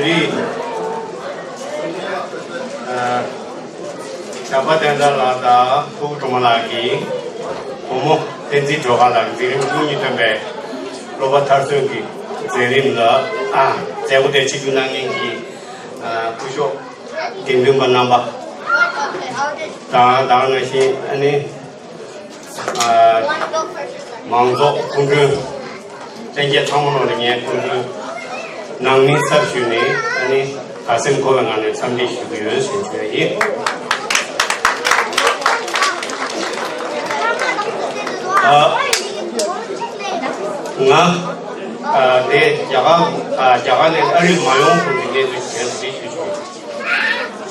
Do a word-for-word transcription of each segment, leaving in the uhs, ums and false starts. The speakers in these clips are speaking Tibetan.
རེད། ཨ། ཞགས་པ་བསྟན་དར་ལགས་དང་ཕུར་བུ་སྒྲོལ་མ་ལགས་ཀྱིས་བུ་མོ་བསྟན་འཛིན་སྒྲོལ་དཀར་ལགས་ཀྱི་འཛིན་རིམ་བཅུ་གཉིས་ཐོན་པའི་སློབ་པ་མཐར་སོན་གྱི་མཛད་རིམ་ལ། ཨ། མཛད་སྒོ་དེར་ཆིབས་བསྒྱུར་གནང་མཁན་གྱི། ཨ། སྐུ་ཞབས་དགེ་འདུན་པ་རྣམ་པ་དང་། དེ་ནང་བཞིན་ཨ་ནི། ཨ། མང་ཚོགས་སྐུ་མགྲོན། ལྷན་རྒྱས་ཚང་མ་ལོག་ལ་ངས་སྐུ་མགྲོན་ནང་མི་ཚབ་ཞུས་ནས་ཨ་ནི་དགའ་སེམས་འཁོལ་བའི་ངང་ནས་འཚམས་འདྲི་ཞུ་གི་ཡོད་ཟེར་ཞུ་ཡ་ཡིན། ཨ། ང་། ཨ། དེ་རྒྱ་གར། ཨ། རྒྱ་གར་ནས་ཨ་རིར་མ་ཡོང་གོང་གི་གནས་ཚུལ་ཞིག་དེ་ཞུ་ཆོག་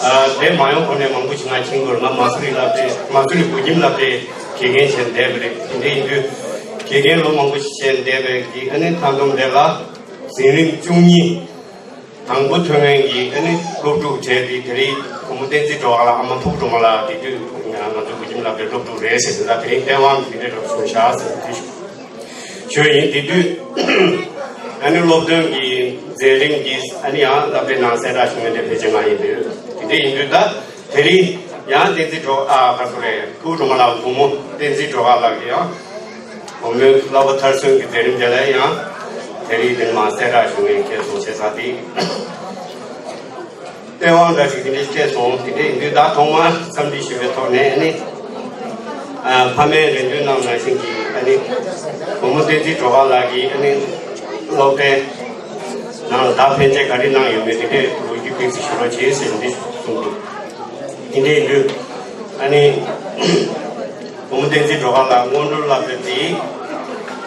ཨ། དེ་མ་ཡོང་གོང་ནས་མང་པོ་ཞིག་ང་མཁྱེན་གྱི་ཡོད་རེད། ང་མ་སུ་རི་བསླབ་གྲྭའི། མ་སུ་རི་བོད་ཁྱིམ་བསླབ་གྲྭའི་དགེ་རྒན་བྱས་བསྡད་པ་རེད། དེ་འདྲ་ཡིན་དུས་དགེ་རྒན་ལོ་མང་པོ་ཞིག་བྱས་བསྡད་པའི་གི་ཨ་ནི་མཐའ་སྡོམ་དེ་ལ་འཛིན་རིམ་བཅུ་གཉིས་དང་པོ་ཐོན་མཁན་གྱི་ཨ་ནི་སློབ་ཕྲུག་གྲས་དེ། དེ་རིང་བུ་མོ་བསྟན་འཛིན་སྒྲོལ་དཀར་ལགས། ཨ་མ་ཕུར་བུ་སྒྲོལ་མ་ལགས་དེ་དུས་ང་ཚོའི་བོད་ཁྱིམ་བསླབ་གྲྭའི་སློབ་ཕྲུག་རེད་ཟེར་དུས། ད་དེ་རིང་སྟེས་དབང་གི་དེ་འདྲ་བྱུང་ཤག་ཟེར་དུས། ཞུ་ཡིན། དེ་དུས་ཨ་ནི་སློབ་སྟོན་གྱི་མཛད་རིམ་གྱི་ཨ་ནི་ཡང་སློབ་གྲྭའི་ནང་གསལ་བསྒྲགས་ཞུ་མཁན་དེ་ཕལ་ཆེར་ང་ཡིན་དུས། དེ་འདྲ་ཡིན་དུས་ད་དེ་རིང་ཡང་བསྟན་འཛིན་སྒྲོལ། ཨ། ག་རེ་ཟེར་རེད། ཕུར་བུ་སྒྲོལ་མ་ལགས་བུ་མོ་བསྟན་འཛིན་སྒྲོལ་དཀར་ལགས་ཀྱིས་ཡང་བུ་མོའི་སློབ་པ་མཐར་སོན་གྱི་མཛད་རིམ་དེ་ལ་ཡང་དེ་རིང་དེ་མ་གསལ་བསྒྲགས་ཞུ་མཁན་ཁྱེད་ཚོ་བྱས་ཙང་དེ། སྟེས་དབང་འདྲ་ཞིག་དེ་འདྲ་སྤྲད་སོང་། དེ་འདྲ་ཡིན་དུས་ད་ཐོག་མར་འཚམས་འདྲི་ཞུ་བའི་ཐོག་ནས་ཨ་ནི། ཨ། ཕ་མའི་རེ་འདུན་གནང་བ་ནང་བཞིན་གྱི་ཨ་ནི་བུ་མོ་བསྟན་འཛིན་སྒྲོལ་དཀར་ལགས་ཀྱིས་ཨ་ནི་སློབ་གྲྭའི་ནང་ལ་ད་ཕན་ཆད་ག་རེ་གནང་ཡོད་མེད་དེ་འདྲའི་ལོ་རྒྱུས་ཏོག་ཙམ་ཞུ་རོགས་བྱེད་ཟེར་འདི་གསུངས་འདུག་དེ་འདྲ་ཡིན་དུས་ཨ་ནི་བུ་མོ་བསྟན་འཛིན་སྒྲོལ་དཀར་ལགས་སྔོན་འགྲོ་སློབ་གྲྭ་དེ་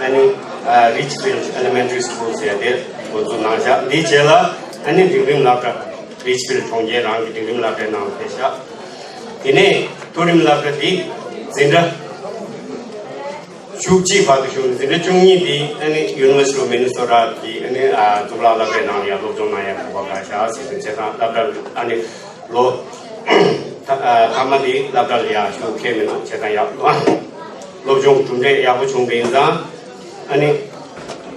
ཨ་ནི། ཨ། Richfield Elementary School ཟེར་དེ་འགོ་འཛུགས་གནང་བཞག་དེའི་རྗེས་ལ་ཨ་ནི་འབྲིང་རིམ་སློབ་གྲྭ། Richfield གྲོང་ཁྱེར་རང་གི་འབྲིང་རིམ་སློབ་གྲྭའི་ནང་ཕེབས་ཤག་དེ་ནས་མཐོ་རིམ་སློབ་གྲྭ་འདི་འཛིན་གྲྭ་བཅུ་གཅིག་བར་དུ་ཞུགས་ནས། འཛིན་གྲྭ་བཅུ་གཉིས་འདི་ཨ་ནི་University of Minnesota གི་ཨ་ནི། ཨ། གཙུག་ལག་སློབ་གྲྭའི་ནང་ཡང་སློབ་སྦྱོང་གནང་ཡག་གོ་སྐབས་རག་ཤག་ཟེར་དུས། བྱས་ཙང་སློབ་གྲྭ་ཨ་ནི་ལོ་མཐའ་མ་འདི་སློབ་གྲྭ་ལ་ཡང་ཞུགས་ཁེལ་མི་འདུག་བྱས་ཙང་ཡག་སློབ་སྦྱོང་གྲུབ་འབྲས་ཡག་པོ་བྱུང་བ་ཡིན་ཙང་ཨ་ནི།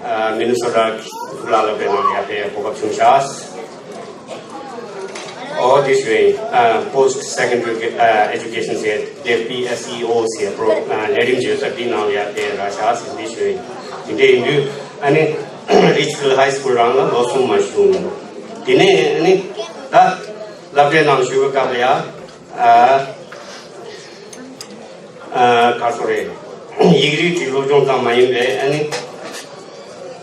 ཨ། Minnesota གཙུག་ལག་སློབ་གྲྭའི་ནང་ཡར་ཕེབས་གོ་སྐབས་བྱུང་ཤག་འོ་དེ་ཞུ་ཡིན། ཨ། Post Secondary Education ཟེར་དེ། པི་ཨེས་ཨི་ཨོ་ཟེར་པོ་རོ། ཨ། ལས་རིམ་བརྗོད་ས་འདི་ནང་ལ་ཡར་ཕེབས་རག་ཤག་ཟེར་འདི་ཞུ་ཡིན། དེ་འདྲ་ཡིན་དུས་ཨ་ནི་Richfield High School རང་ལ་ལོ་གསུམ་མ་ཞུགས་མི་འདུག་དེ་ནས་ཨ་ནི་ད་སློབ་གྲྭའི་ནང་ཞུགས་པའི་སྐབས་ལ་ཡ། ཨ། ཨ། ག་རེ་ཟེར་རེད། ཡིག་རིགས་ཀྱི་སློབ་སྦྱོང་ཙམ་མ་ཡིན་པའི་ཨ་ནི།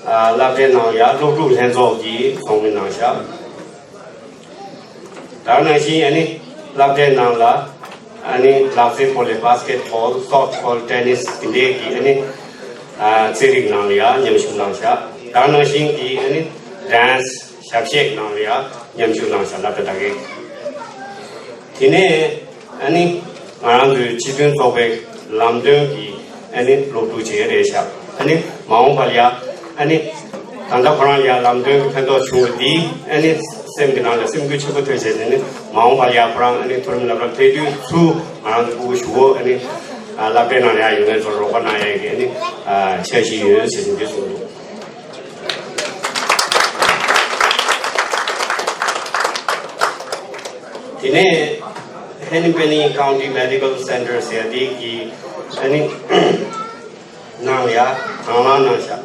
ཨ། སློབ་གྲྭའི་ནང་ཡང་སློབ་ཕྲུག་ལྷན་ཚོགས་ཀྱི་ཚོགས་མི་གནང་བཞག་དེ་ནང་བཞིན་ཨ་ནི་སློབ་གྲྭའི་ནང་ལ་ཨ་ནི་ལག་རྩེད་སྤོ་ལོ། Basketball, softball, tennis དེ་འདྲའི་གི་ཨ་ནི། ཨ། རྩེད་རིགས་ནང་ལ་ཡང་མཉམ་ཞུགས་གནང་བཞག་དེ་ནང་བཞིན་གྱི་ཨ་ནི་dance ཞབས་གཞས་ནང་ལ་ཡང་མཉམ་ཞུགས་གནང་བཞག་སློབ་གྲྭ་དེ་གའི། དེ་ནས་ཨ་ནི་ང་རང་ཚོའི་སྤྱི་མཐུན་ཚོགས་པའི་ལམ་སྟོན་གྱི་ཨ་ནི་སློབ་ཕྲུག་ཅིག་རེད་ཤག་ཨ་ནི་མ་འོངས་པར་ཡ་ཨ་ནི་ད་ལྟ་ཁོ་རང་ཡ་ལམ་སྟོན་གྱི་ཕན་ཐོགས་བྱུང་བ་འདི་ཨ་ནི་སེམས་ཀྱི་ནང་ལ་སེམས་འགུལ་ཆེན་པོ་ཐོན་བྱས་ནས་ནི། མ་འོངས་པར་ཡ་ཁོ་རང་ཨ་ནི་མཐོ་རིམ་སློབ་གྲྭ་ཕེབས་དུས་ཚུར་ང་རང་ཚོ་ཕྲུ་གུ་གཞུག་གུ་ཨ་ནི་ཨ། སློབ་གྲྭའི་ནང་ཡ་ཡོང་མཁན་ཚོར་རོགས་པ་གནང་ཡ་གི་ཨ་ནི་ཨ། འཆར་གཞི་ཡོད་ཟེར་ནས་འདི་གསུངས་འདུག་དེ་ནས་Hennepin County Medical Center ཟེར་དེ་གི་ཨ་ནི་ནང་ལ་ཡ་དང་བླངས་གནང་བཞག་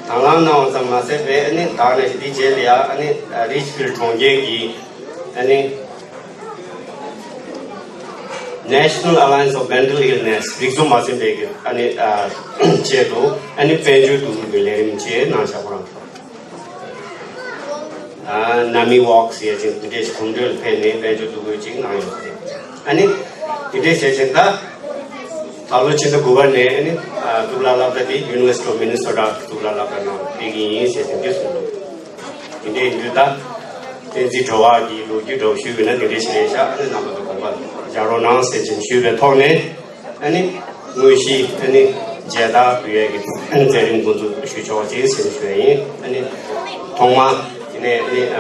དང་བླངས་གནང་བ་ཙམ་མ་ཟད་པའི་ཨ་ནི་ད་ནས་འདི་རྗེས་ལ་ཡ་ཨ་ནི་Richfield གྲོང་ཁྱེར་གྱི་ཨ་ནི་National Alliance of Mental Illness རིགས་མཚོན་མ་ཟིན་པའི་གི་ཨ་ནི་ཨ། ཆེད་དུ་ཨ་ནི་དཔལ་འབྱོར་བསྡུ་སྒོའི་ལས་རིམ་ཅིག་གནང་བཞག་ཁོ་རང་ཚོ། ཨ། Nami Walk ཟེར་ཅིག་འདི་འདྲའི་གོམ་བགྲོད་ལ་ཕེབས་ནས་དཔལ་འབྱོར་བསྡུ་སྒོ་ཅིག་གནང་ཡོད་རེད། ཨ་ནི་འདི་འདྲའི་བྱས་ཙང་ད་ད་ལོ་ཕྱི་ཟླ་དགུ་པ་ནས་ཨ་ནི་ཨ། གཙུག་ལག་སློབ་གྲྭ་དེ་University of Minnesota གཙུག་ལག་སློབ་གྲྭ་ནང་ཕེབས་ཀྱི་ཡིན་ཟེར་ཏེ་འདི་གསུངས་འདུག་དེ་འདྲའི་ཡིན་དུས་ད་བསྟན་འཛིན་སྒྲོལ་དཀར་གྱི་ལོ་རྒྱུས་འདྲ་བོ་ཞུས་པ་ཡིན་ན་དེ་འདྲའི་ཞིག་རེད་ཤག་ཨ་ནི་རྣམ་པ་ཚོ་དགོངས་པ་རྒྱག་རོགས་གནང་ཟེར་ཅིག་ཞུས་པའི་ཐོག་ནས། ཨ་ནི་དངོས་གཞི་ཨ་ནི་མཇལ་དར་ཕུལ་ཡས་ཀྱི་ཨ་ནི་མཛད་རིམ་འགོ་འཛུགས་ཞུ་ཆོག་ཅིག་ཟེར་ནས་ཞུ་ཡ་ཡིན། ཨ་ནི་ཐོག་མ་དེ་ནས་ཨ་ནི་ཨ་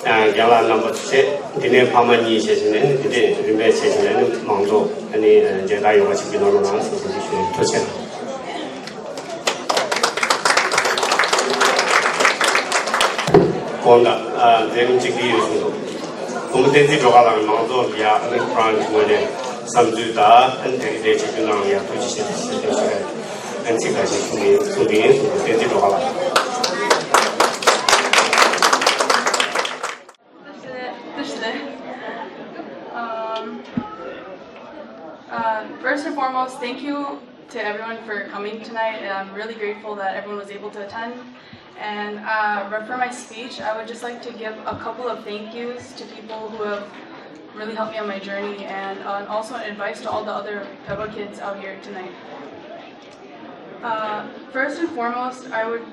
ཨ་རྒན་ལགས་རྣམ་པ་བྱས། དེ་ནས་ཕ་མ་གཉིས་བྱས་ཟིན་ནས་ཨ་ནི་དེ་ནས་རིམ་པས་བྱས་ཟིན་ནས་ཨ་ནི་མང་ཚོགས་ཨ་ནི་མཇལ་དར་ཡོང་བ་ཞིག་གི་གནང་རོགས་གནང་ཟེར་ཞུ་ཡ་ཡིན། ཐུགས་རྗེ་ཆེ། དགོངས་དག་ཨ་མཛད་རིམ་གཅིག་འདི་ཡོད་གསུངས་འདུག་བུ་མོ་བསྟན་འཛིན་སྒྲོལ་དཀར་ལགས་ནས་མང་ཚོགས་ལ་ཡ་ཨ་ནི་ཁོ་རང་གི་ངོས་ནས་བསམ་ཚུལ་དང་ཨ་ནི་དེ་རིང་འདིར་ཆིབས་བསྒྱུར་གནང་བ་ལ་ཡ་ཐུགས་རྗེ་ཆེ་ཞེས་ཞུ་ཡ་ཨ་ནི་ཚིག་ཁ་ཤས་གསུང་གི་གསུང་གི་ཡིན་གསུངས་འདུག་བསྟན་འཛིན་སྒྲོལ་དཀར་ལགས། Um, uh, first and foremost, thank you to everyone for coming tonight. And I'm really grateful that everyone was able to attend. And uh, but for my speech, I would just like to give a couple of thank yous to people who have really helped me on my journey, and uh, also an advice to all the other Pebble kids out here tonight. Uh, first and foremost, I would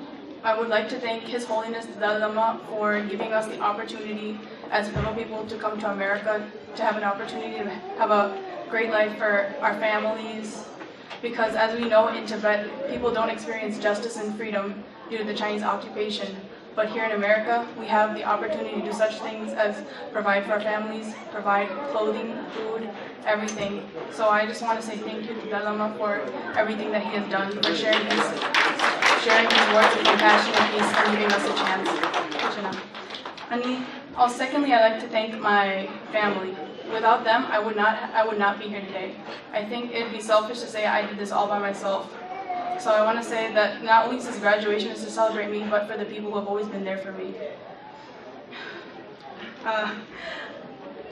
I would like to thank His Holiness the Dalai Lama for giving us the opportunity as Pebble people to come to America, to have an opportunity to have a great life for our families. Because as we know, in Tibet, people don't experience justice and freedom due to the Chinese occupation. But here in America, we have the opportunity to do such things as provide for our families, provide clothing, food, everything. So I just want to say thank you to Dalai Lama for everything that he has done, for sharing his, sharing his words of compassion and peace and giving us a chance. Thank you. Ani, oh, secondly, I'd like to thank my family. Without them, I would not, I would not be here today. I think it'd be selfish to say I did this all by myself. So I want to say that not only is this graduation is to celebrate me, but for the people who have always been there for me. Uh,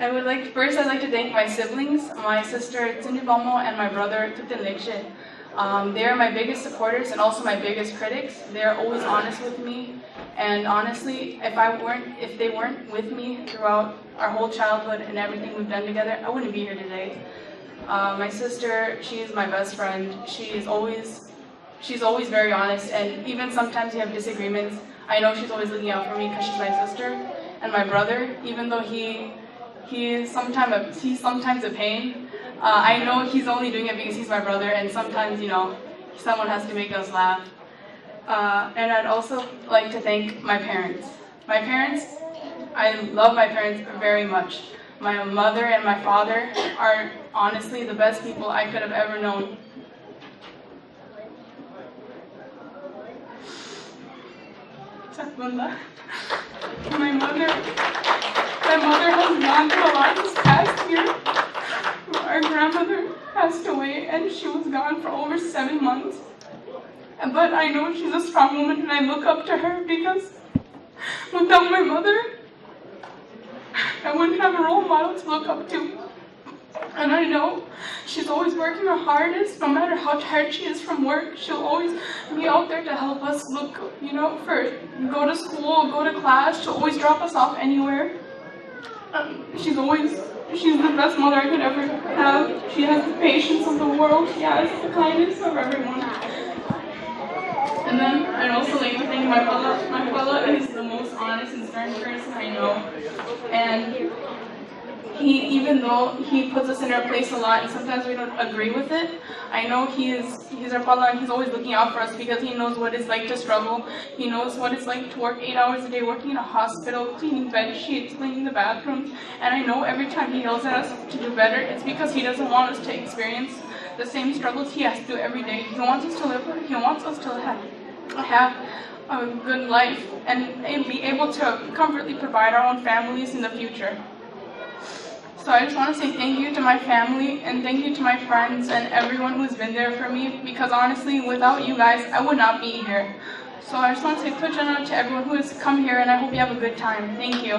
I would like, first I'd like to thank my siblings, my sister Tsinri Bamo and my brother Thupten Lekshe. Um, they are my biggest supporters and also my biggest critics. They are always honest with me. And honestly, if I weren't, if they weren't with me throughout our whole childhood and everything we've done together, I wouldn't be here today. Uh, my sister, she is my best friend. She is always, she's always very honest, and even sometimes we have disagreements. I know she's always looking out for me because she's my sister. And my brother, even though he, he is sometimes a, he's sometimes a pain, uh, I know he's only doing it because he's my brother, and sometimes, you know, someone has to make us laugh. Uh, and I'd also like to thank my parents. My parents, I love my parents very much. My mother and my father are honestly the best people I could have ever known. My mother, my mother has gone through a lot this past year. Our grandmother passed away and she was gone for over seven months. But I know she's a strong woman and I look up to her because without my mother, I wouldn't have a role model to look up to. And I know she's always working her hardest, no matter how tired she is from work. She'll always be out there to help us look, you know, for go to school, go to class. She'll always drop us off anywhere. Um, she's always, she's the best mother I could ever have. She has the patience of the world. She has the kindness of everyone. And then I'd also like to thank my brother. My brother is the most honest and stern person I know. And he, even though he puts us in our place a lot and sometimes we don't agree with it, I know he is, he's our father and he's always looking out for us because he knows what it's like to struggle. He knows what it's like to work eight hours a day, working in a hospital, cleaning bed sheets, cleaning the bathrooms. And I know every time he yells at us to do better, it's because he doesn't want us to experience the same struggles he has to do every day. He wants us to live, he wants us to have, have a good life and, and be able to comfortably provide our own families in the future. So I just want to say thank you to my family and thank you to my friends and everyone who's been there for me, because honestly, without you guys, I would not be here. So I just want to say quick shout out to everyone who has come here, and I hope you have a good time. Thank you.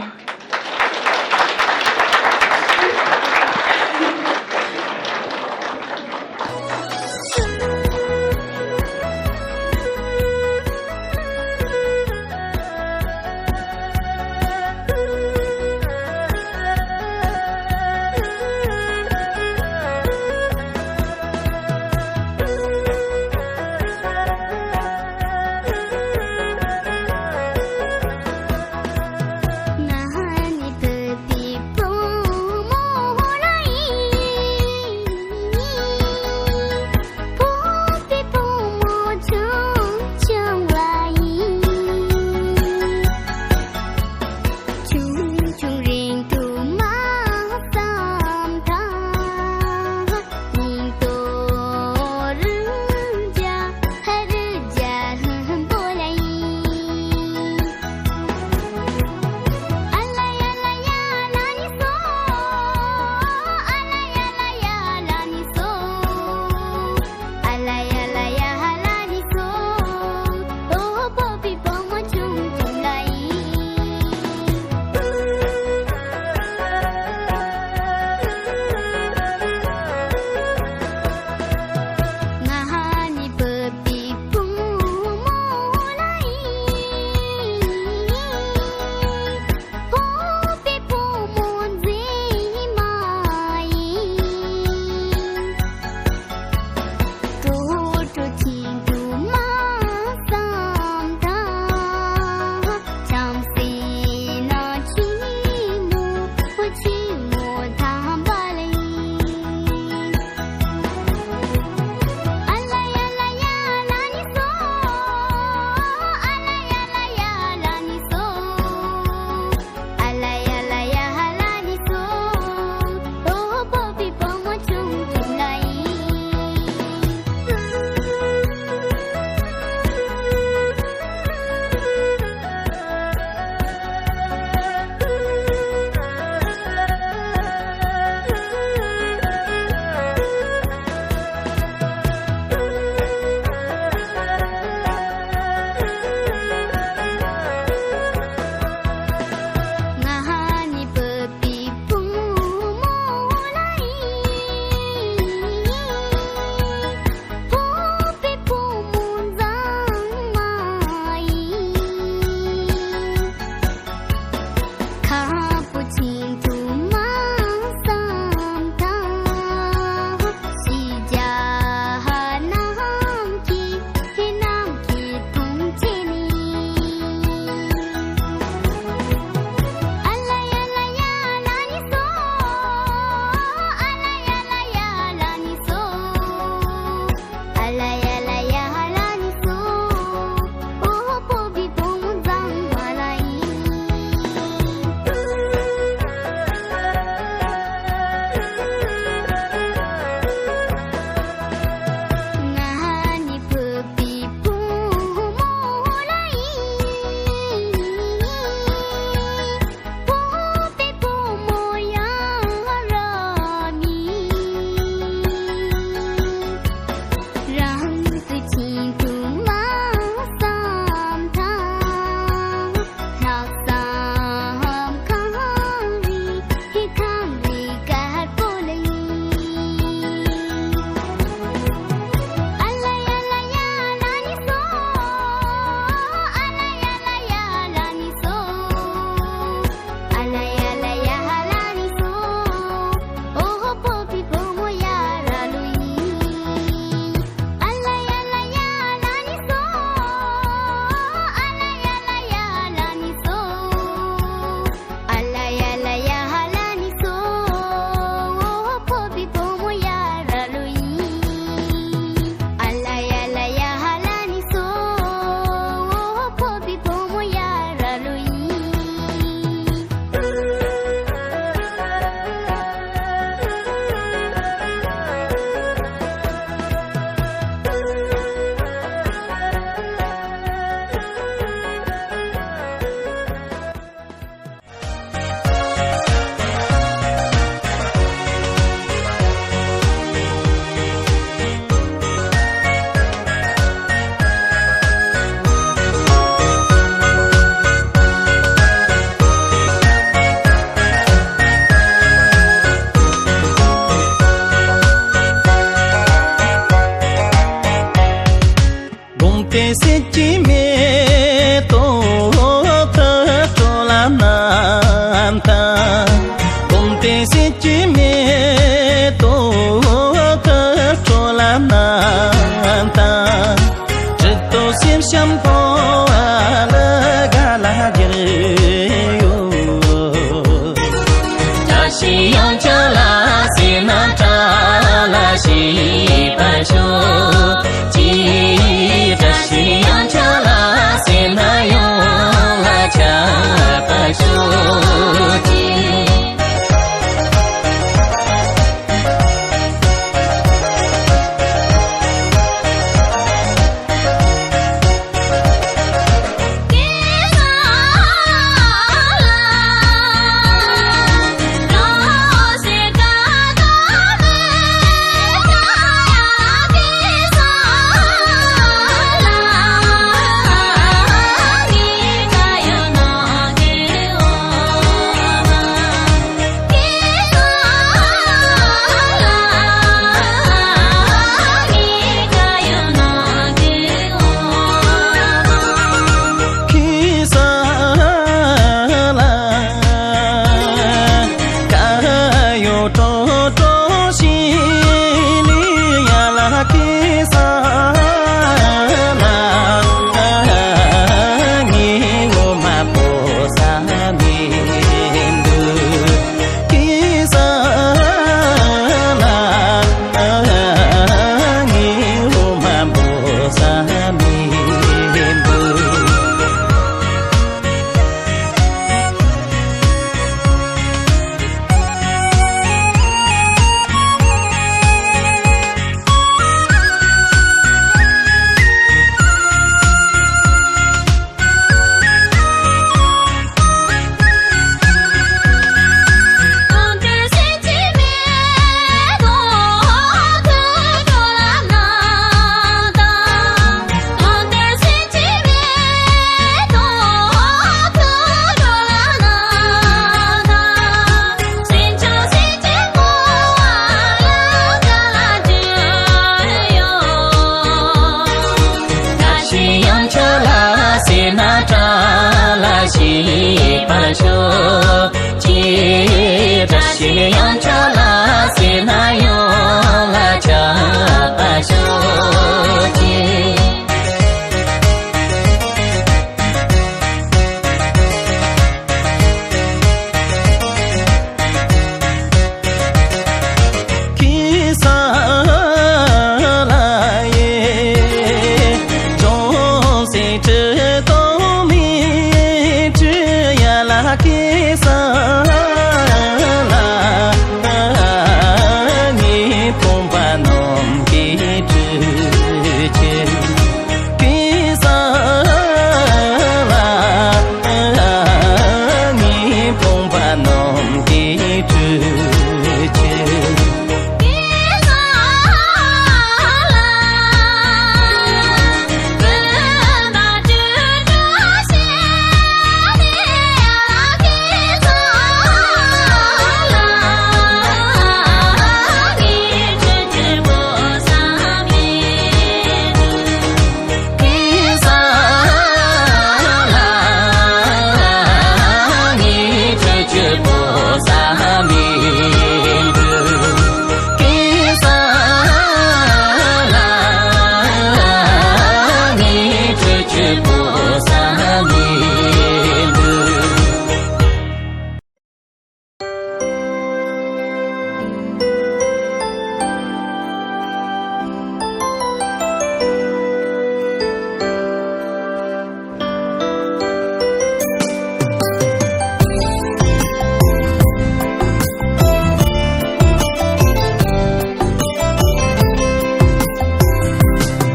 སྲིད་ཀྱི་མེ་ཏོག་ཏུ་སྤྲོ་ལ་ན་ད། སྲིད་དོ་སེམས་ཤམ་པོ་ལ་ག་ལ་གྱུར་ཡོད། བཀྲ་ཤིས་ཡང་ཆ་ལ་སེ་ན་བཀྲ་ལ་ཤིས་པ་ཤོག་ཅིག་བཀྲ་ཤིས་ཡང་ཆ་ལ་སེ་ན་ཡོང་ལ་ཆ་པ་ཤོག་ཅིག་ཡང་ཆ་ལ་སེ་ན་བཀྲ་ལ་ཤིས་པར་ཤོག་ཅིག་བཀྲ་ཤིས་ཡང་ཆ་ལ་སེ་ན་ཡོང་ལ་ཆ་པ་ཤོག་ཅིག་ཁེ་ས་ལ་ཡེ། ཅོང་སེ་ཁྲི་སྟོང་མི་ཁྲི་ཡ་ལ་ཁེ་ས་ལ། ངའི་ཕོངས་པ་ནོམ་གི་ཁྲི་ཁྱེར། ཁེ་ས་ལ། ངའི་ཕོངས་པ་ནོམ་གི་ཁྲི་ཁྱེར།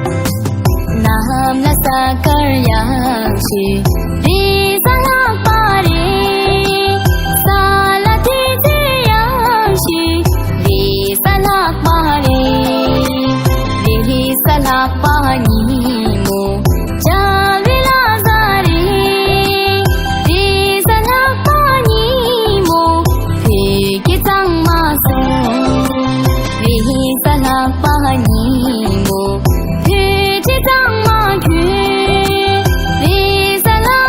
གནམ་ལ་ས་དཀར་ཡང་ཞིག་རེས་གཟའ་ལྷག་པ་རེད། ས་ལ་དུས་ཚོད་ཡང་ཞིག་རེས་གཟའ་ལྷག་པ་རེད། རེས་གཟའ་ལྷག་པ་ཉིན་མོ་བྱ་བའི་ལྷ་གཟའ་རེད། རེས་གཟའ་ལྷག་པ་ཉིན་མོ་བོད་ཀྱི་གཙང་མ་སྲུང་། རེས་གཟའ་ལྷག་པ་ཉིན་མོ་བོད་ཀྱི་གཙང་མ་གྱོན། རེས་གཟའ་ལྷག་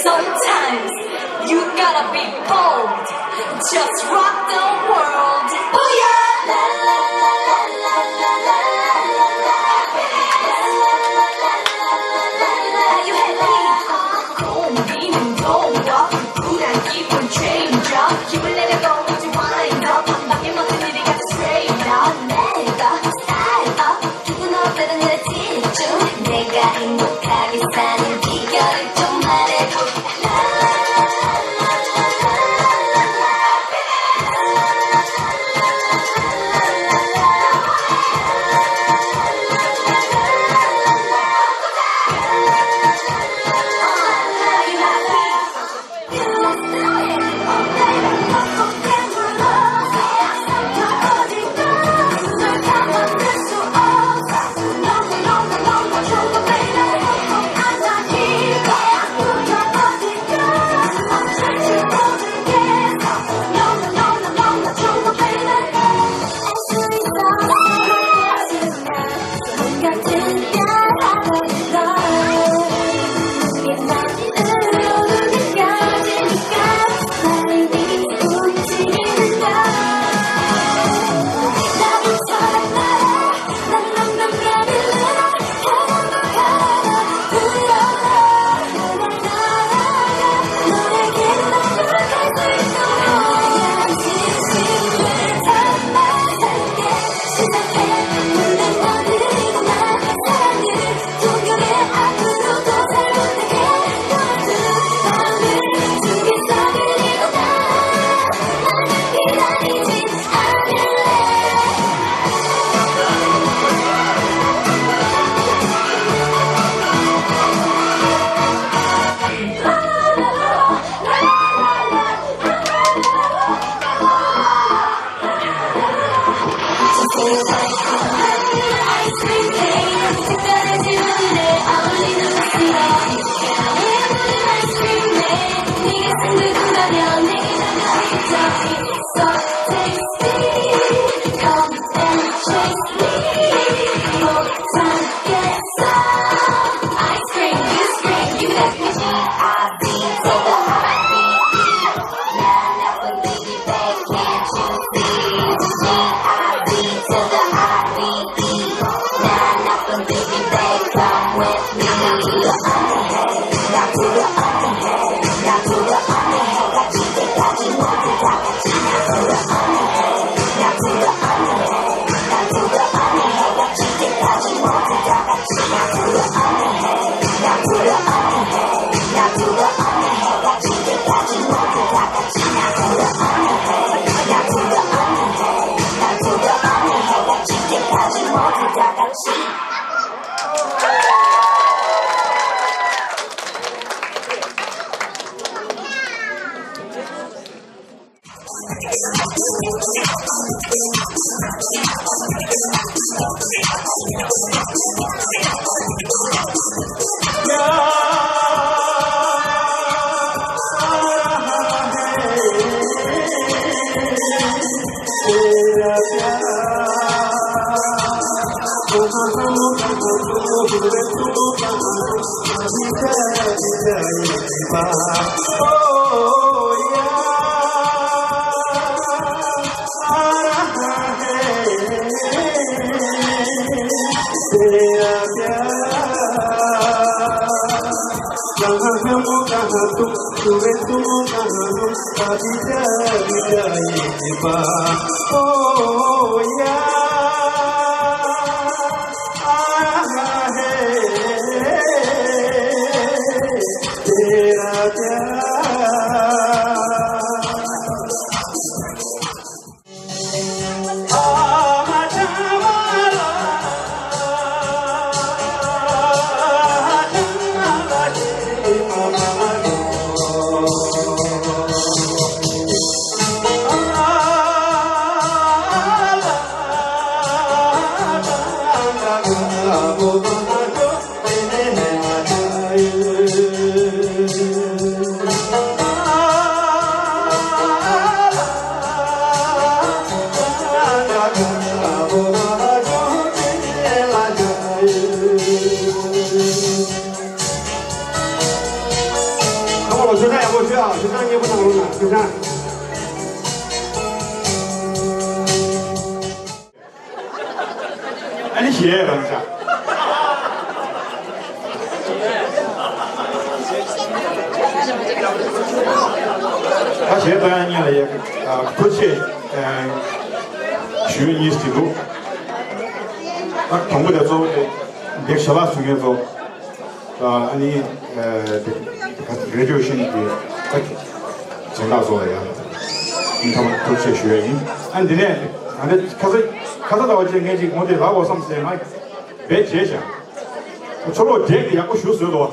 Sometimes you gotta be bold. Just rock the world. Booyah! La, la, la. You happy? तेरा प्यार कहाँ हम, कहाँ तुम, तू है तुम, कहाँ हम, कभी जाएगी बात। ओ यार, आ है तेरा प्यार। ཁམས་པ་ལ་ཞུ་དག་ཡག་པོ་ཞུ་ཨ། ཞུ་དག་མཉེས་པོ་གནང་རོགས་གནང་། ཞུ་དག་ཨ་ནི་གཞས་རང་ཆགས། ད་གཞས་བཏང་ཡག་གཉིས་ལ་ཡ་ཐུགས་རྗེ་ཆེ་ཞུ་ཡ་གཉིས་ཤིག་འདུག་ད་དང་པོ་དེ་གཙོ་བོ་དེ་འདིར་ཞལ་ལག་ཟུར་མཁན་ཚོ། ཨ་ནི་graduation་གི་སྦྱིན་བདག་ཚོ་ལ་ཡང་སྙིང་ཐག་པ་ཐུགས་རྗེ་ཆེ་ཞུ་ཡ་ཡིན། ཨ་འདི་ནས་ང་ཚོ་ཁ་ས་ཁ་ས་ཟླ་བ་ཅན་ངས་ཅིག་ངོ་དེ་ལབ་འོ་བསམ་སེ་ང་བེད་བྱས་བཞག་ཕྱོགས་ལོག་འགྲེག་དེ་ཡག་པོ་ཞུ་བཟོས་འདུག་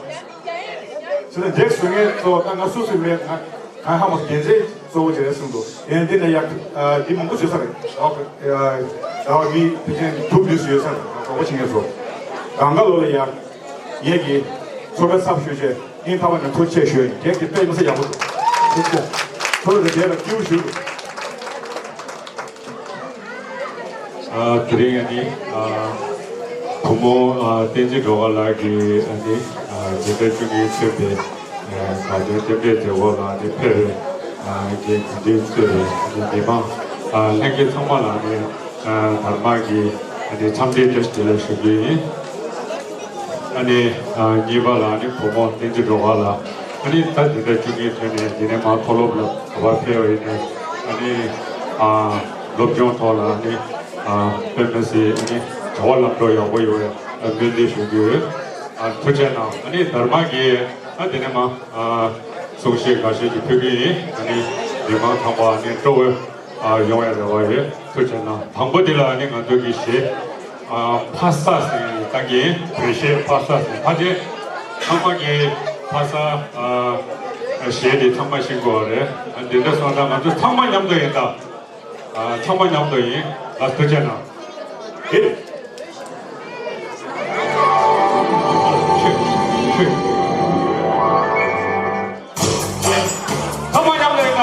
ཟེར་ནས་འགྲེག་བཟོས་མཁན་ཚོ་ད་ང་སུ་སུ་མེད། ང་ང་ཧ་མ་སོ་རྒྱལ་མཚན་གཙོ་བོ་བྱས་གསུངས་འདུག་ཡང་འདི་ནས་ཡག་འདི་མང་པོ་བྱས་ས་རེད། ཨོ་ཨ་ཨ་འདི་ཅན་དུ་འདི་སུ་ཡོད་ས་རེད། གྲོགས་པོ་ཆེ་ངས་ཚོ་གང་ག་ལོ་ལ་ཡག་ངེད་ཀྱིས་ཚོགས་པའི་ཚབ་ཞུས་བྱས་སྙིང་ཐག་པ་ནས་ཐུགས་རྗེ་ཆེ་ཞུ་ཡིན། ངེད་ཀྱི་དཔེ་མི་སྲིད་ཡག་པོ་འདུག་ཐུགས་རྗེ་ཆེ། ཚོགས་པའི་དེ་ལ་སྐྱིད་པོ་ཞུ་འདུག་ཨ་དེ་རིང་ཨ་ནི་ཨ་བུ་མོ་ཨ་བསྟན་འཛིན་སྒྲོལ་དཀར་ལགས་ཀྱིས་ཨ་ནི་ཨ་འཛིན་གྲྭ་བཅུ་གཉིས་ཐོན་པའི་ཨ་དགའ་སྟོན་རྟེན་འབྲེལ་མཛད་སྒོ་ལ་ཨ་ནི་ཕེབས་པའི་ཨ་དགེ་རྒན་གུས་འདུད་གཙོས་པའི་ཨ་ནི་མི་མང་ཨ་ལྷན་རྒྱས་ཚང་མ་ལ་ཨ་ནི་ཨ་དར་དམར་གྱི་ཨ་ནི་འཚམས་འདྲི་བཀྲ་ཤིས་བདེ་ལེགས་ཞུ་རྒྱུ་ཡིན། ཨ་ནི་ཨ་གཉིས་པ་ལ་ཨ་ནི་བུ་མོ་བསྟན་འཛིན་སྒྲོལ་དཀར་ལགས་ཨ་ནི་ད་འཛིན་གྲྭ་བཅུ་གཉིས་ཐོན་ནས་འདི་ནས་མར་མཐོ་སློབ་ལ་ག་པར་ཕེབས་པ་ཡིན་ནའི་ཨ་ནི་ཨ་སློབ་སྦྱོང་ཐོག་ལ་ཨ་ནི་ཨ་དཔེ་མི་སྲིད་ཨ་ནི་བྱ་བ་ལམ་འགྲོ་ཡག་པོ་ཡོང་བའི་ཨ་སྨོན་འདུན་ཞུ་རྒྱུ་ཡོད། ཨ་ཐུགས་རྗེ་གནང་། ཨ་ནི་དར་དམར་གྱིས་ཨ་དེ་ནས་མར་ཨ་གསུང་བཤད་འགའ་ཤས་ཀྱི་ཕུལ་གྱི་ཡིན། ཨ་ནི་མི་མང་ཚང་མ་ཨ་ནི་སྤྲོ་བོ་ཨ་ཡོང་བའི་རེ་བ་ཡོད། ཐུགས་རྗེ་གནང་། དང་པོ་དེ་ལ་ཨ་ནི་ང་ཚོ་གི་གཞས་ཨ་ཕ་ས་ཟེར་ཡག་གི་བོད་གཞས་ཕ་ས་ཟེར། ཕལ་ཆེར་ཚང་མ་གི་ཕ་ས་ཨ་གཞས་དེ་ཚང་མ་ཤེས་དགོས་པ་རེད། ཨ་འདི་འདྲ་སོང་ཙང་ང་ཚོ་ཚང་མ་མཉམ་དུ་ཡིན་ད། ཨ་ཚང་མ་མཉམ་དུ་ཡིན། ལགས་ཐུགས་རྗེ་གནང་། ཧེ། ཆུ། ཆུ། ཚང་མ་མཉམ་དུ་ཡིན་ད།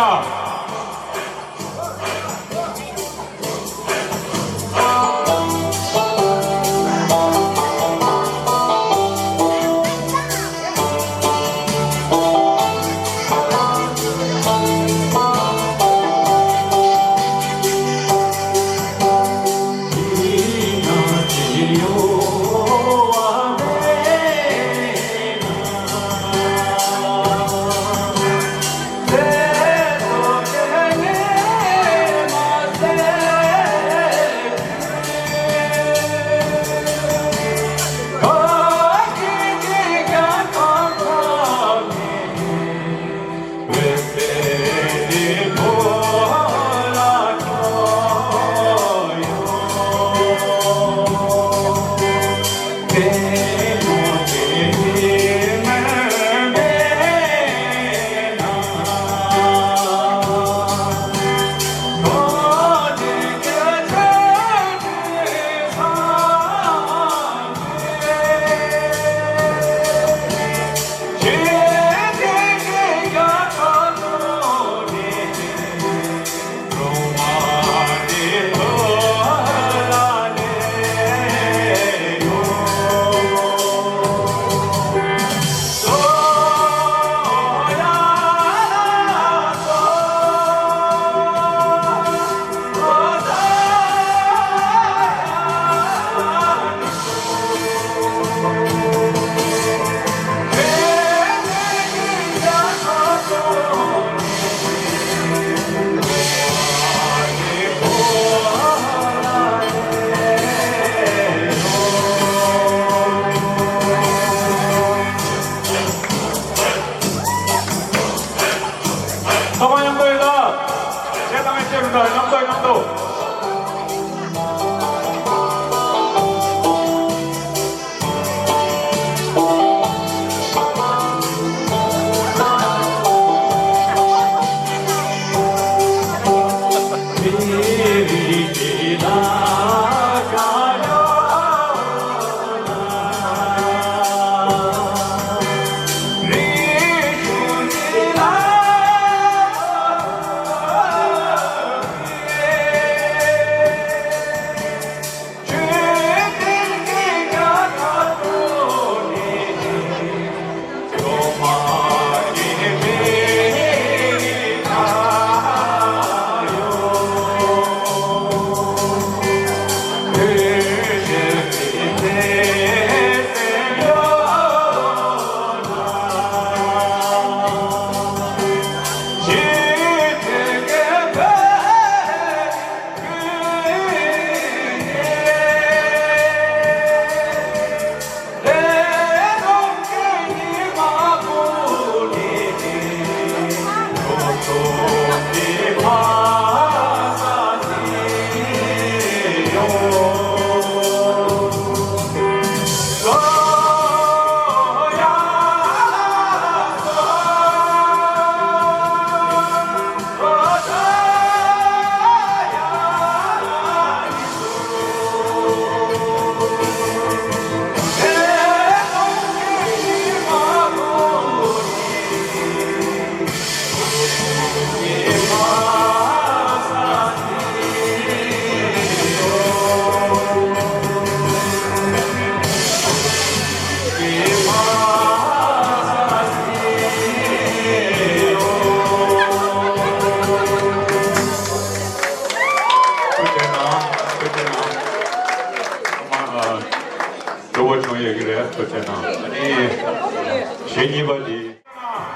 གཉིས་པ་དེ།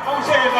ཨོང་ཤེ་ཡེ་ཀ་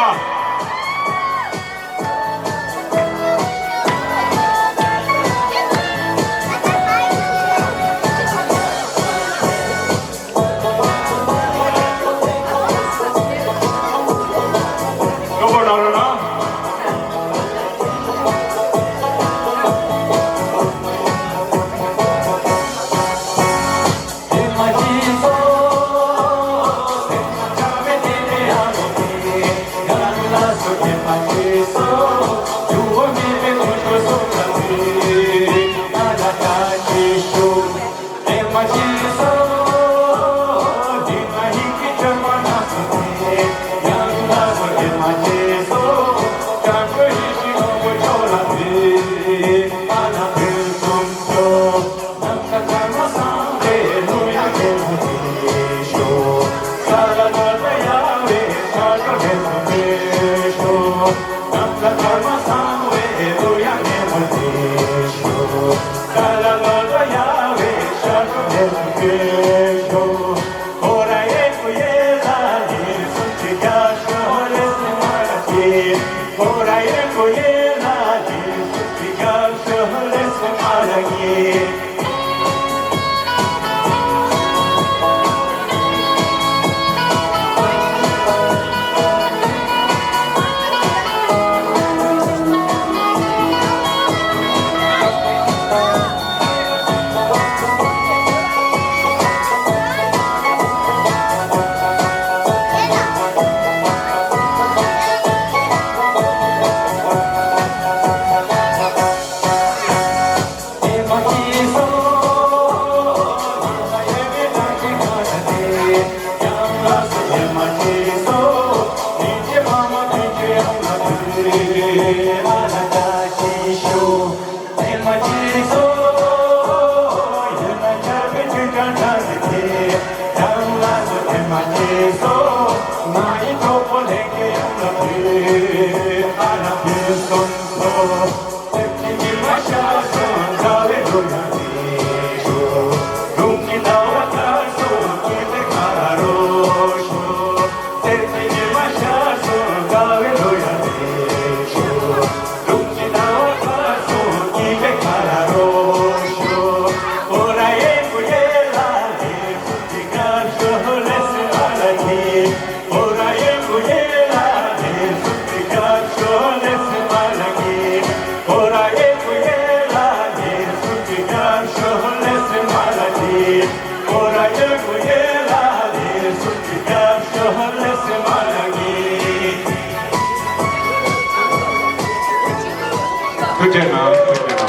ཐུགས་རྗེ་གནང་། ཐུགས་རྗེ་གནང་།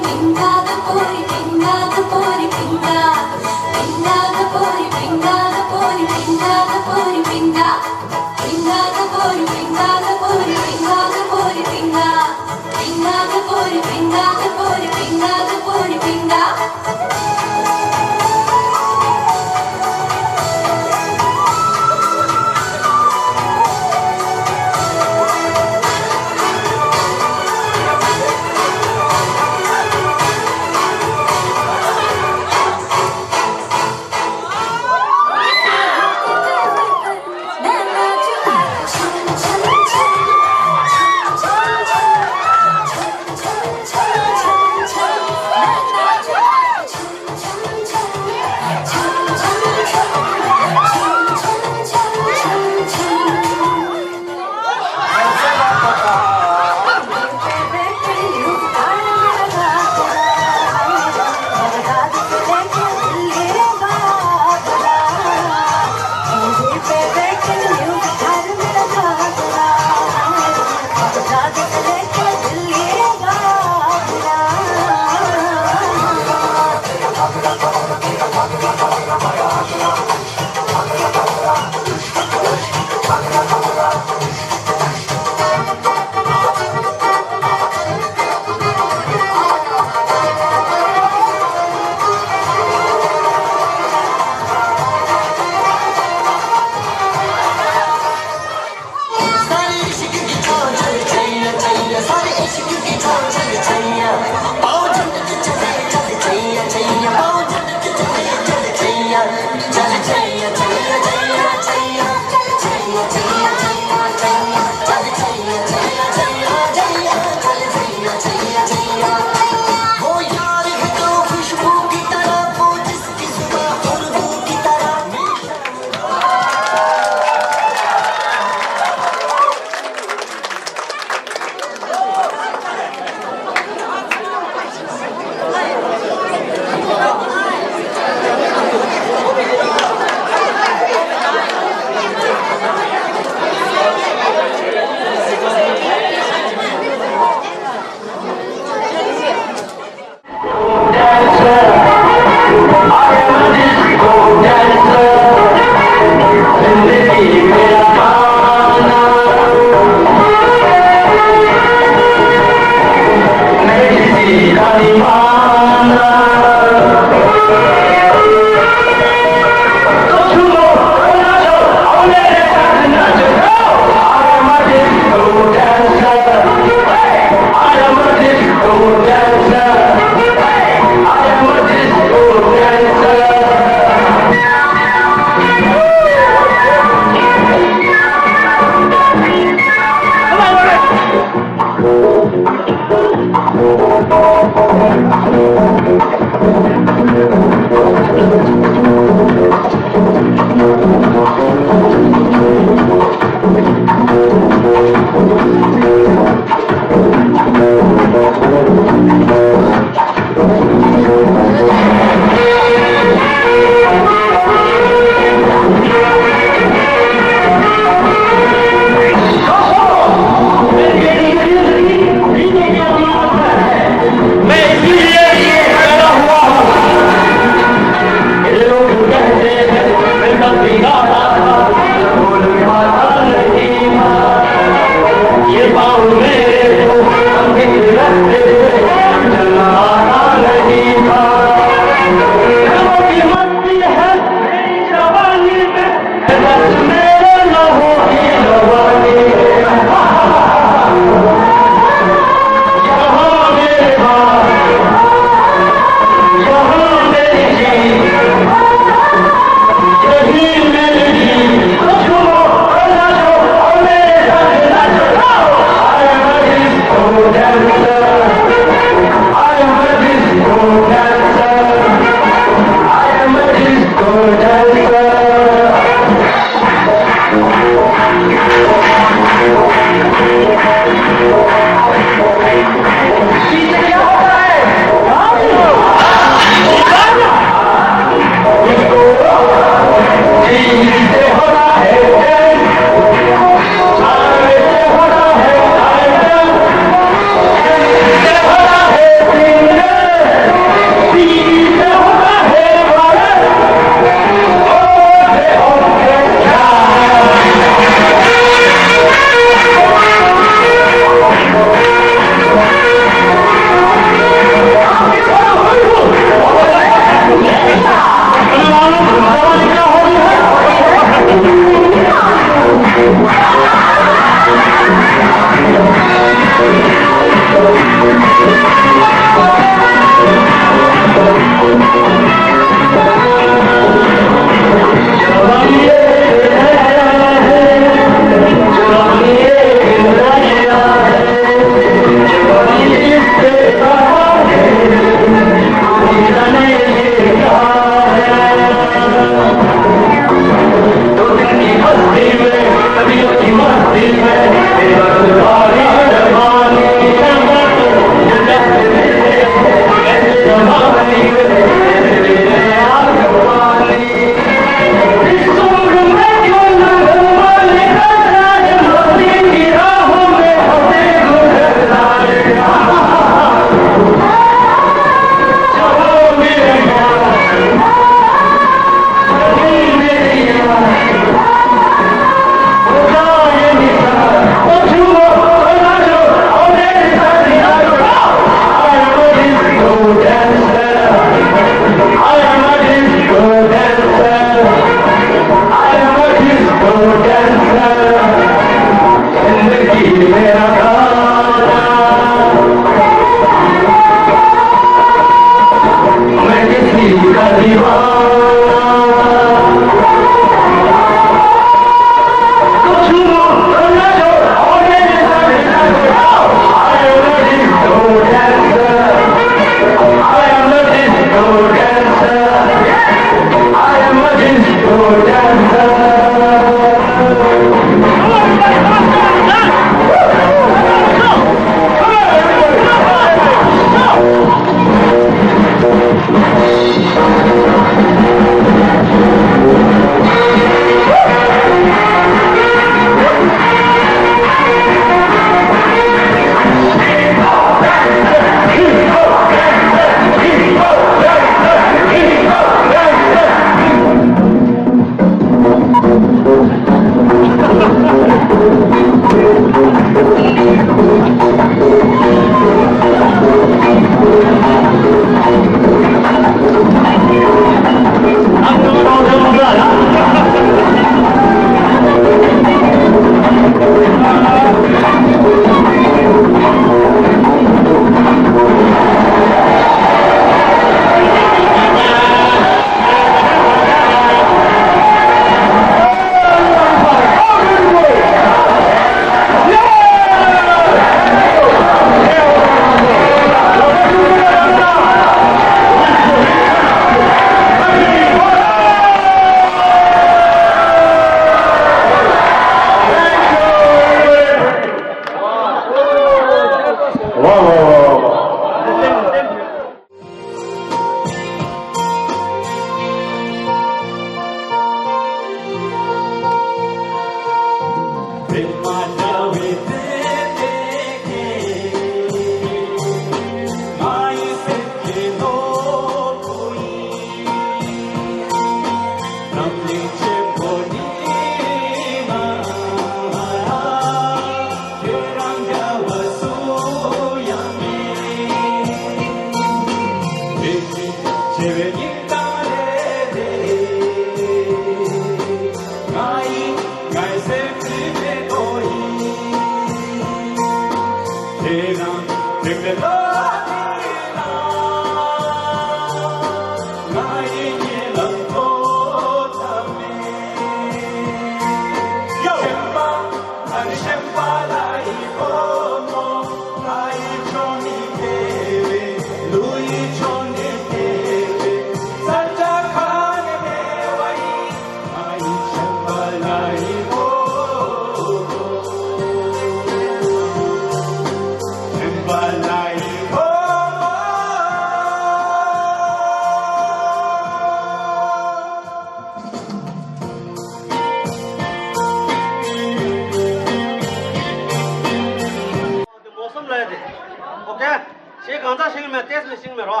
ཞེས་གང་ཟག་ཤེས་ཀྱི་མེད། ཏེས་ནི་ཤེས་ཀྱི་མེད་རོ།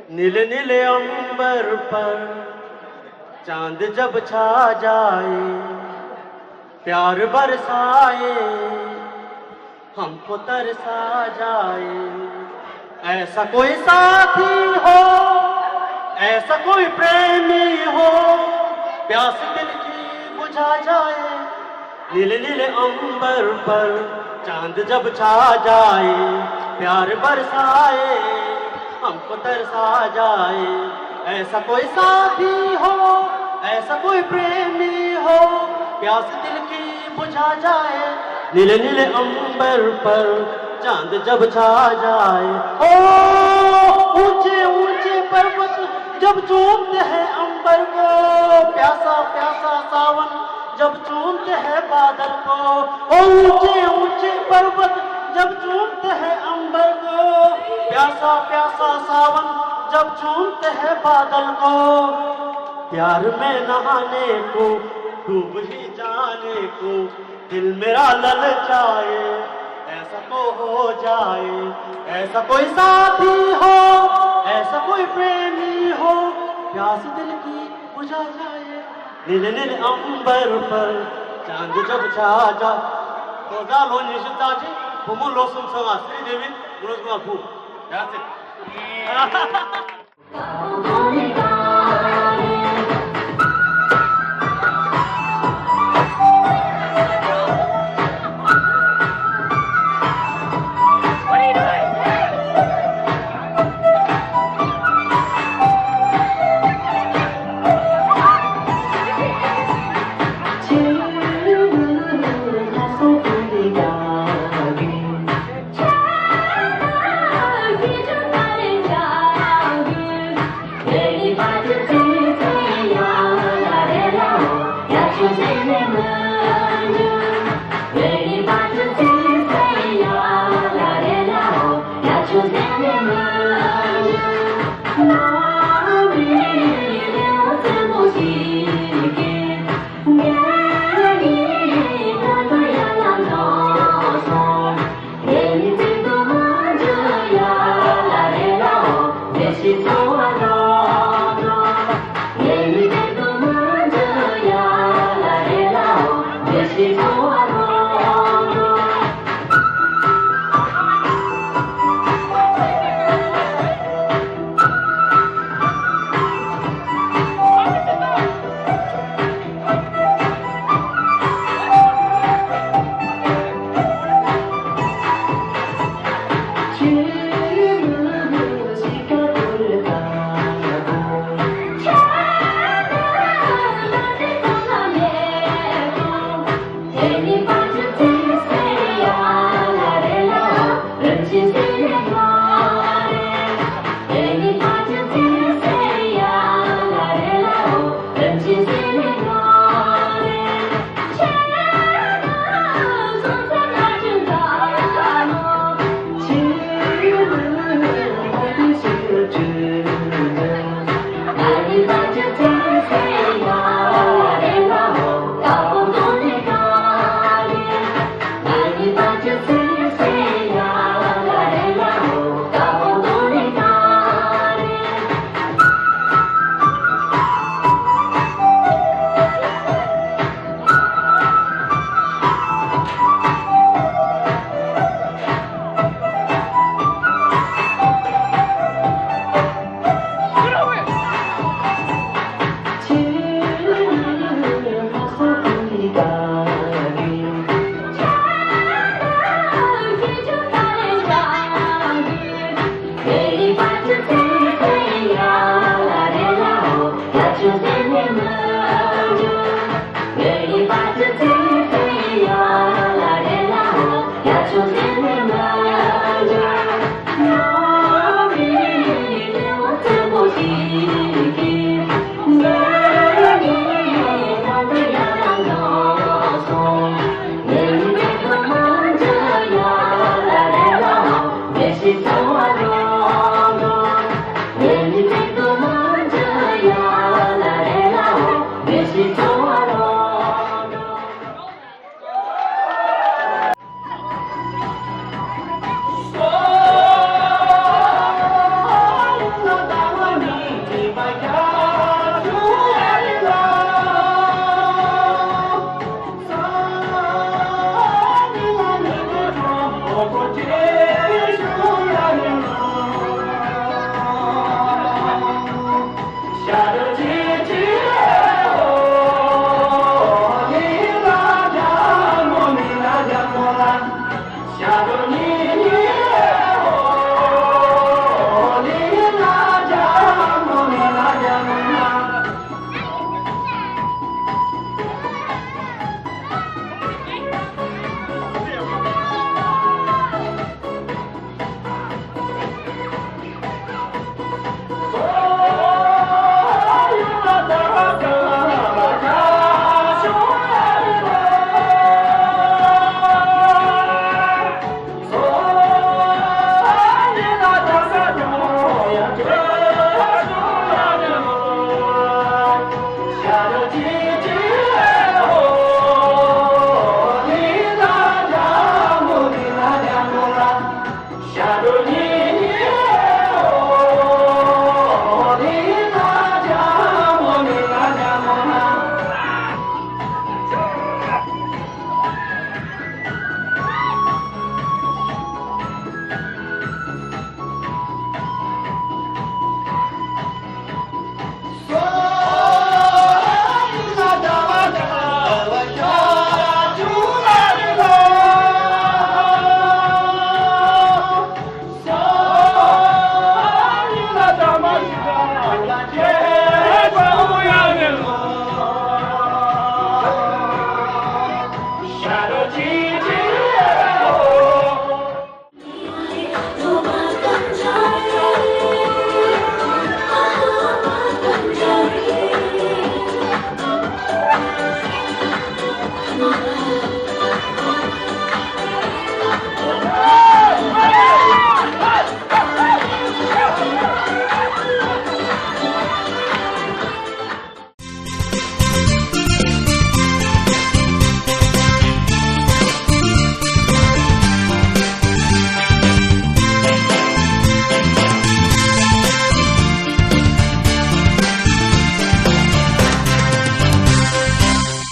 नीले नीले अंबर पर चांद जब छा जाए, प्यार बरसाए, हमको तरसा जाए। ऐसा कोई साथी हो, ऐसा कोई प्रेमी हो, प्यास दिल की बुझा जाए। नीले नीले अंबर पर चांद जब छा जाए, प्यार बरसाए, हमको तरसा जाए। ऐसा कोई साथी हो, ऐसा कोई प्रेमी हो, प्यास दिल की बुझा जाए। नीले नीले अंबर पर चांद जब छा जाए। ओ, ऊंचे ऊंचे पर्वत जब चूमते हैं अंबर को, प्यासा प्यासा सावन जब चूमते हैं बादल को। ओ, ऊंचे ऊंचे पर्वत जब चूमते हैं अंबर को, प्यासा प्यासा सावन जब चूमते हैं बादल को। प्यार में नहाने को, डूब ही जाने को दिल मेरा ललचाए। ऐसा को हो जाए, ऐसा कोई साथी हो, ऐसा कोई प्रेमी हो, प्यास दिल की बुझा जाए। नीले नीले अंबर पर चांद जब छा जा। ཁོང་ཚོ་ལོ་ཉི་ཤུ་རྩ་གཅིག་བུ་མོ་ལོ་གསུམ་ཚང་བ། སི་རི་དེ་བིན། མུ་རོ་ཀུ་མ་ཕུ། That's it.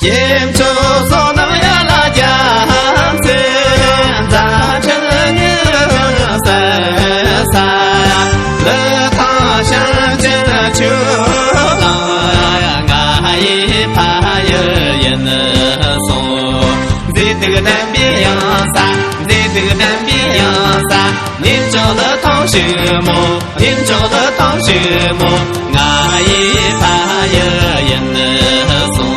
སྐྱེས་མཆོག་བསོད་ནམས་ཡར་ལ་རྒྱ་མཚོའི་མཛའ་འཕྲིན་ཉི་ཟེར་ས། ལི་ཐང་ཞིང་ཆེན་ཆུ་གླང་ང་ཡི་ཕ་ཡུལ་ཡིན་གསུངས། མཛེས་སྡུག་ལྡན་པའི་གཡང་ས། མཛེས་སྡུག་ལྡན་པའི་གཡང་ས། ལྷུན་ལྕོག་ལི་ཐང་ཕྱུག་མོ། ལྷུན་ལྕོག་ལི་ཐང་ཕྱུག་མོ། ང་ཡི་ཕ་ཡུལ་ཡིན་གསུངས།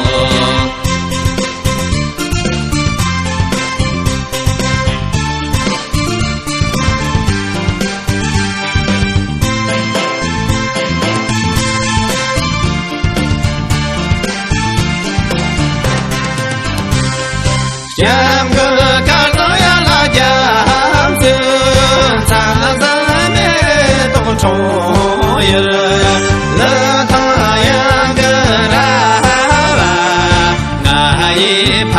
སྐྱབས་མགོན་སྐལ་བཟང་ཡར་ལ་རྒྱ་མཚོའི་མཚམས་བཟང་མེ་ཏོག་འཁྲུངས་ཡུལ། ལི་ཐང་གཡང་གི་ར་བ། ང་ཡི་ཕ་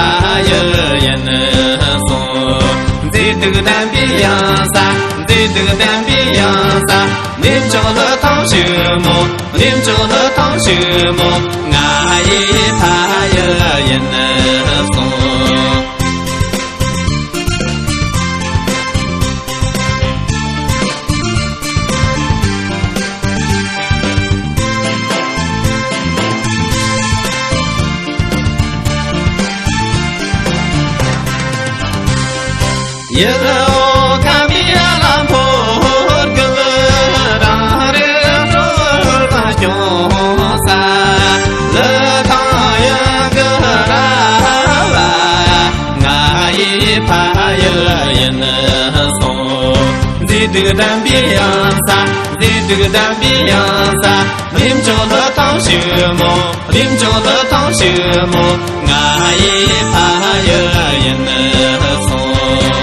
ཡུལ་ཡིན་གསུངས། མཛེས་སྡུག་ལྡན་པའི་གཡང་ས། མཛེས་སྡུག་ལྡན་པའི་གཡང་ས། ལྷུན་ལྕོག་ལི་ཐང་ཕྱུག་མོ། ལྷུན་ལྕོག་ལི་ཐང་ཕྱུག་མོ། ང་ཡི་ཕ་ཡུལ་ཡིན་གསུངས། ཡུལ་འོ་ཁམས་ཡ་ལ་འཕོ་འགྱུར་རང་རེ་སྲོལ་དང་སྐྱོང་ས། ལི་ཐང་གཡང་གི་ར་བ། ང་ཡི་ཕ་ཡུལ་ཡིན་གསུངས། མཛེས་སྡུག་ལྡན་པའི་གཡང་ས། མཛེས་སྡུག་ལྡན་པའི་གཡང་ས། ལྷུན་ལྕོག་ལི་ཐང་ཕྱུག་མོ། ལྷུན་ལྕོག་ལི་ཐང་ཕྱུག་མོ། ང་ཡི་ཕ་ཡུལ་ཡིན་གསུངས།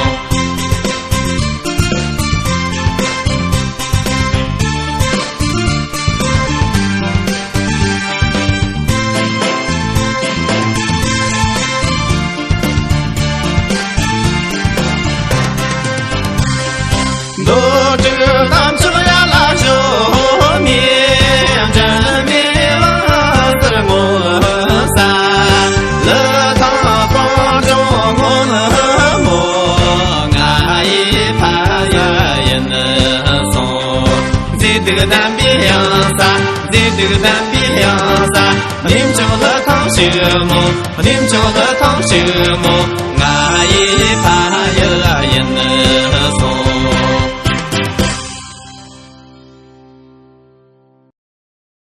རྡོ་གྲུ་རྣམ་ཅོག་ཡར་ལ་ཞོ་མེ་འཇམ་མེ་ལ་ཟེར་ངོ་ས། ལི་ཐང་སྤང་ལྗོངས་སྔོན་མོ། ང་ཡི་ཕ་ཡུལ་ཡིན་གསུངས། མཛེས་སྡུག་ལྡན་པའི་གཡང་ས། མཛེས་སྡུག་ལྡན་པའི་གཡང་ས། ལྷུན་ལྕོག་ལི་ཐང་ཕྱུག་མོ། ལྷུན་ལྕོག་ལི་ཐང་ཕྱུག་མོ།